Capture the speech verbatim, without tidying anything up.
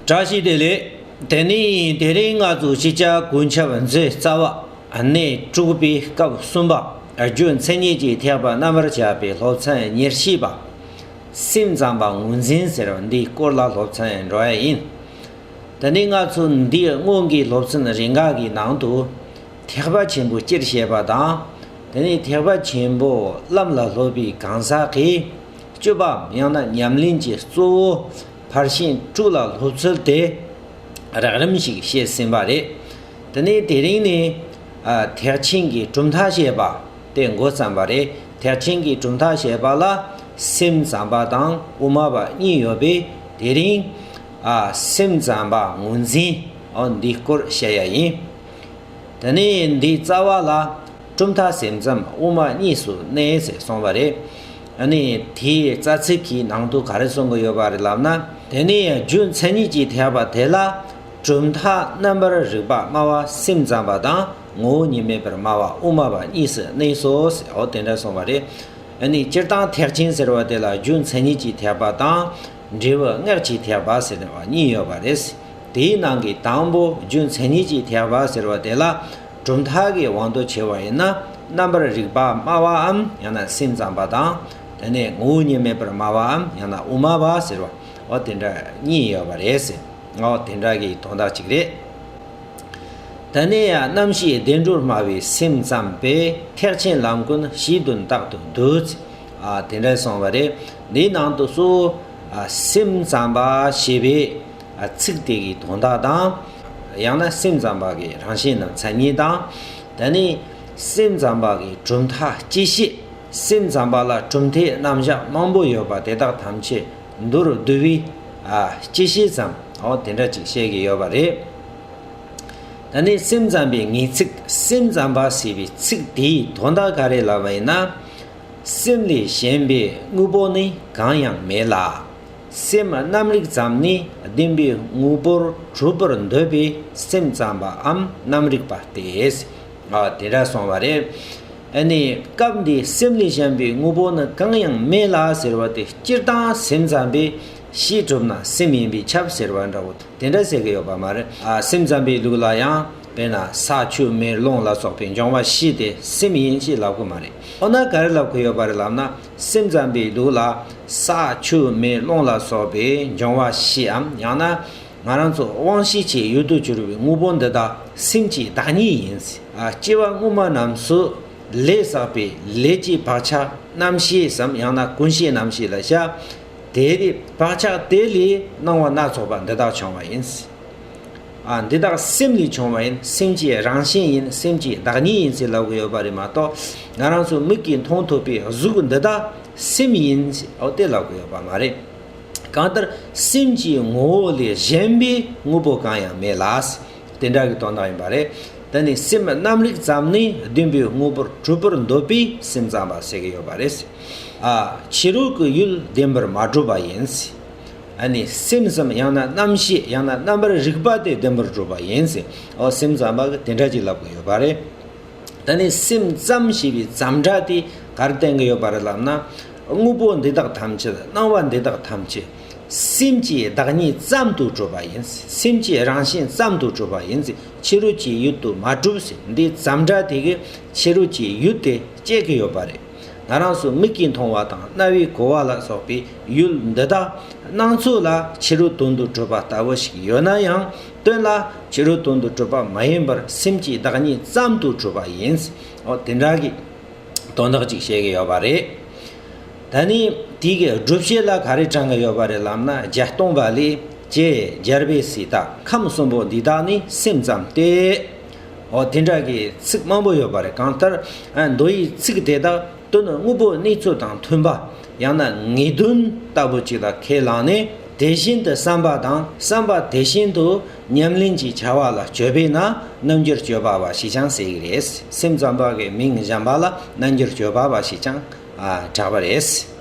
བཀྲ་ཤིས་བདེ་ལེགས། དེ་ནས་དེ་རིང་ང་ཚོ་ཤེས་བྱ་ཀུན་ཁྱབ་མཛོད་རྩ་བ་གནས་དྲུག་པའི་སྐབས་གསུམ་པ། རྒྱུ་མཚན་ཉིད་ཀྱི་ཐེག་པ་རྣམ་པར་དཔྱད་པའི་སློབ་ཚན་ཉེར་བཞི་པ། སེམས་ཙམ་པ་ངོས་འཛིན་ཟེར་བ་འདིའི་སྐོར་ལ་སློབ་ཚན་འགྲོ་ཡ་ཡིན། དེ་ནས་ང་ཚོ་འདིའི་སྔོན་གྱི་སློབ་ཚན་རེ་འགའ་གི་ནང་དུ། ཐེག་པ་ཆེན་པོ་སྤྱིར་བཤད་པ་དང་། དེ་ནས་ཐེག་པ་ཆེན་པོ་ལམ་ལ་སློབ་པའི་གང་ཟག་གི་སྤྱོད་པའམ་ཡང་ན་ཉམས་ལེན་གྱི་གཙོ་བོ་ཕར་ཕྱིན་དྲུག་ལ་སློབ་ཚུལ་དེ་རགས་རིམ་ཞིག་བཤད་ཟིན་པ་རེད། དེ་ནས་དེ་རིང་ནི། ཨ། ཐེག་ཆེན་གྱི་གྲུབ་མཐའ་བཤད་པ་དེ་འགོ་བརྩམས་པ་རེད། ཐེག་ཆེན་གྱི་གྲུབ་མཐའ་བཤད་པ་ལ་སེམས་ཙམ་པ་དང་དབུ་མ་པ་གཉིས་ཡོད་པས། དེ་རིང་། ཨ། སེམས་ཙམ་པ་ངོས་འཛིན། འོ། འདིའི་སྐོར་བཤད་ཡ་ཡིན། དེ་ནས་འདིའི་རྩ་བ་ལ་གྲུབ་མཐའ་སེམས་ཙམ་དབུ་མ་གཉིས་སུ་གནས་ཟེར་གསུངས་པ་རེད། ཨ་ནི་དེའི་རྩ་ཚིག་གི་ནང་དུ་ག་རེ་གསུང་གི་ཡོད་པ་རེད་ལབ་ན། དེ་ནས་རྒྱུ་མཚན་ཉིད་ཀྱི་ཐེག་པ་དེ་ལ་གྲུབ་མཐའ་རྣམ་པར་རིག་པ་སྨྲ་བ་སེམས་ཙམ་པ་དང་ངོ་བོ་ཉིད་མེད་པར་སྨྲ་བ་དབུ་མ་པ་གཉིས་སུ་གནས་སོ་ཟེར། འོ། དེ་འདྲ་གསུངས་པ་རེད། ཨ་ནི་སྤྱིར་བཏང་ཐེག་ཆེན་ཟེར་བ་དེ་ལ་རྒྱུ་མཚན་ཉིད་ཀྱི་ཐེག་པ་དང་འབྲས་བུ་མངལ་གྱི་ཐེག་པ་ཟེར་བ་གཉིས་ཡོད་པ་རེད། དེའི་ནང་གི་དང་པོ་རྒྱུ་མཚན་ཉིད་ཀྱི་ཐེག་པ་ཟེར་བ་དེ་ལ་གྲུབ་མཐའ་གི་དབང་དུ་བྱས་པ་ཡིན་ན། རྣམ་པར་རིག་པ་སྨྲ་བའམ་ཡང་ན་སེམས་ཙམ་པ་དང་། དེ་ནས་ངོ་བོ་ཉིད་མེད་པར་སྨྲ་བའམ་ཡང་ན་དབུ་མ་པ་ཟེར་བ། འོ། དེ་འདྲ་གཉིས་ཡོད་པ་རེད་ཟེར། འོ། དེ་འདྲ་གི་དོན་དག་ཅིག་རེད། དེ་ནས་ཡང་རྣམ་ཤེས་བདེ་འགྲོར་སྨྲ་བའི་སེམས་ཙམ་པས་ཐེག་ཆེན་ལམ་ཀུན་གཞི་མཐུན་རྟག་ཏུ་འདུད། ཨ། དེ་འདྲ་གསུངས་པ་རེད། འདིའི་ནང་དུ་གཙོ་བོ། ཨ། སེམས་ཙམ་པ་ཞེས་པའི། ཨ། ཚིག་དེ་གི་དོན་དག་དང་། ཡང་ན་སེམས་ཙམ་པ་གི་རང་བཞིན་ནམ་མཚན་ཉིད་དང་། དེ་ནས་སེམས་ཙམ་པ་གི་གྲུབ་མཐའ་སྤྱི་བཤད། སེམས་ཙམ་པ་ལ་གྲུབ་མཐའི་རྣམ་གཞག་མང་པོ་ཡོད་པ་དེ་དག་ཐམས་ཅད་མདོར་བསྡུ་བའི། ཨ། སྤྱི་བཤད་ཙམ། འོ། དེ་འདྲ་ཅིག་བཤད་ཀྱི་ཡོད་པ་རེད། ད་ནི་སེམས་ཙམ་པའི་ངེས་ཚིག་སེམས་ཙམ་པ་ཟེར་བའི་ཚིག་དེའི་དོན་དག་ག་རེ་ལབ་པ་ཡིན་ན། སེམས་ལས་གཞན་པའི་དངོས་པོ་ནི་གང་ཡང་མེད་ལ། སེམས་རྣམ་རིག་ཙམ་ནི་བདེན་པའི་དངོས་པོར་གྲུབ་པར་འདོད་པའི་སེམས་ཙམ་པའམ་རྣམ་རིག་པ་སྟེ། ཨ། དེ་འདྲ་གསུངས་པ་རེད། ཨ་ནི་སྐབས་འདིའི་སེམས་ལས་གཞན་པའི་དངོས་པོ་ནི་གང་ཡང་མེད་ལ་ཟེར་བ་དེ། སྤྱིར་བཏང་སེམས་ཙམ་པས་ཤེས་གྲུབ་ན་སེམས་ཡིན་པས་ཁྱབ་ཟེར་བ་འདྲ་བོ་དེ་འདྲ་ཟེར་གྱི་ཡོད་པ་མ་རེད། ཨ། སེམས་ཙམ་པའི་ལུགས་ལ་ཡང་དཔེར་ན་ས་ཆུ་མེ་རླུང་ལ་སོགས་པའི་འབྱུང་བ་བཞི་དེ་སེམས་ཡིན་ཞེས་ལབ་ཀྱི་མ་རེད། འོ་ན་ག་རེ་ལབ་ཀྱི་ཡོད་པ་རེད་ལབ་ན། སེམས་ཙམ་པའི་ལུགས་ལ་ས་ཆུ་མེ་རླུང་ལ་སོགས་པའི་འབྱུང་བ་བཞིའམ་ཡང་ན། ང་རང་ཚོ་དབང་ཤེས་ཀྱི་ཡུལ་དུ་གྱུར་པའི་དངོས་པོ་འདི་དག་སེམས་ཀྱི་བདག་ཉིད་ཡིན། ཨ། སྐྱེ་བ་སྔོན་མ་རྣམས་སུ་ལས་བསགས་པའི་ལས་ཀྱི་བག་ཆགས་རྣམ་ཤེས་སམ་ཡང་ན་ཀུན་ཤེས་རྣམ་ཤེས་ལ་བྱ། དེ་ལས་བག་ཆགས་དེ་ལས་སྣང་བ་སྣ་ཚོགས་པ་འདི་དག་བྱུང་བ་ཡིན། ཨ། འདི་དག་སེམས་ལས་བྱུང་བ་ཡིན། སེམས་ཀྱི་རང་བཞིན་ཡིན། སེམས་ཀྱི་བདག་ཉིད་ཡིན་ཟེར་ལབ་ཀྱི་ཡོད་པ་རེད་མ་གཏོགས། ང་རང་ཚོ་མིག་གིས་མཐོང་ཐུབ་པའི་གཟུགས་འདི་དག་སེམས་ཡིན། འོ། དེ་ལབ་ཀྱི་ཡོད་པ་མ་རེད། གང་ལྟར་སེམས་ཀྱི་ངོ་བོ་ལས་གཞན་པའི་དངོས་པོ་གང་ཡང་མེད་ལ། དེ་འདྲ་གི་དོན་དག་ཡིན་པ་རེད། དེ་ནི་སེམས་རྣམ་རིག་ཙམ་ནི་བདེན་པའི་དངོས་པོར་གྲུབ་པར་འདོད་པས་སེམས་ཙམ་པ་ཟེར་གྱི་ཡོད་པ་རེད། ཨ། ཕྱི་རོལ་གྱི་ཡུལ་བདེན་པར་མ་གྲུབ་པ་ཡིན། ཨ་ནི་སེམས་སམ་ཡང་ན་རྣམ་ཤེས་ཡང་ན་རྣམ་པར་རིག་པ་དེ་བདེན་པར་གྲུབ་པ་ཡིན། འོ། སེམས་ཙམ་པ་གིས་དེ་འདྲ་ཅིག་ལབ་ཀྱི་ཡོད་པ་རེད། ད་ནི་སེམས་ཙམ་ཞེས་པའི་ཙམ་སྒྲ་དེ་ག་རེ་བསྟན་གྱི་ཡོད་པ་རེད་ལབ་ན། དངོས་པོ་འདི་དག་ཐམས་ཅད། སྣང་བ་འདི་དག་ཐམས་ཅད་སེམས་ཀྱི་བདག་ཉིད་ཙམ་དུ་གྲུབ་པ་ཡིན། སེམས་ཀྱི་རང་བཞིན་ཙམ་དུ་གྲུབ་པ་ཡིན། ཕྱི་རོལ་གྱི་ཡུལ་དུ་མ་གྲུབ་ཟེར། འདི་ཙམ་སྒྲ་དེ་གིས་ཕྱི་རོལ་གྱི་ཡུལ་དེ་བཅད་ཀྱི་ཡོད་པ་རེད། ང་རང་ཚོ་མིག་གིས་མཐོང་བ་དང་རྣ་བས་གོ་བ་ལ་སོགས་པའི་ཡུལ་འདི་དག་སྣང་ཚོར་ལ་ཕྱི་རོལ་དོན་དུ་གྲུབ་པ་ལྟ་བུ་ཞིག་ཡོད་ན་ཡང་། དོན་ལ་ཕྱི་རོལ་དོན་དུ་གྲུབ་པ་མ་ཡིན་པར་སེམས་ཀྱི་བདག་ཉིད་ཙམ་དུ་གྲུབ་པ་ཡིན། འོ། དེ་འདྲ་གི་དོན་དག་ཅིག་བཤད་ཀྱི་ཡོད་པ་རེད། ད་ནི་དེ་གི་སྒྲུབ་བྱེད་ལ་ག་རེ་དྲངས་ཀྱི་ཡོད་པ་རེད་ལབ་ན། བརྒྱད་སྟོང་པ་ལས། ཀྱེ་རྒྱལ་པོའི་སྲས་དག་ཁམས་གསུམ་པོ་འདི་དག་ནི་སེམས་ཙམ་སྟེ། འོ། དེ་འདྲ་གི་ཚིག་མང་པོ་ཡོད་པ་རེད། གང་ལྟར་མདོ་ཡི་ཚིག་དེ་དག་དོན་དངོས་པོའི་གནས་ཚུལ་དང་མཐུན་པ། ཡང་ན་ངེས་དོན་ལྟ་བུ་ཅིག་ལ་ཁས་བླངས་ནས། དེ་བཞིན་དུ་བསམ་པ་དང་། བསམ་པ་དེ་བཞིན་དུ་ཉམས་ལེན་གྱི་བྱ་བ་ལ་སྤྱོད་པས་ན་རྣལ་འབྱོར་སྤྱོད་པ་བ་ཞེས་ཀྱང་ཟེར་གྱི་རེད། སེམས་ཙམ་པ་གི་མིང་གཞན་པ་ལ་རྣལ་འབྱོར་སྤྱོད་པ་བ་ཞེས་ཀྱང་གྲགས་པ་རེད།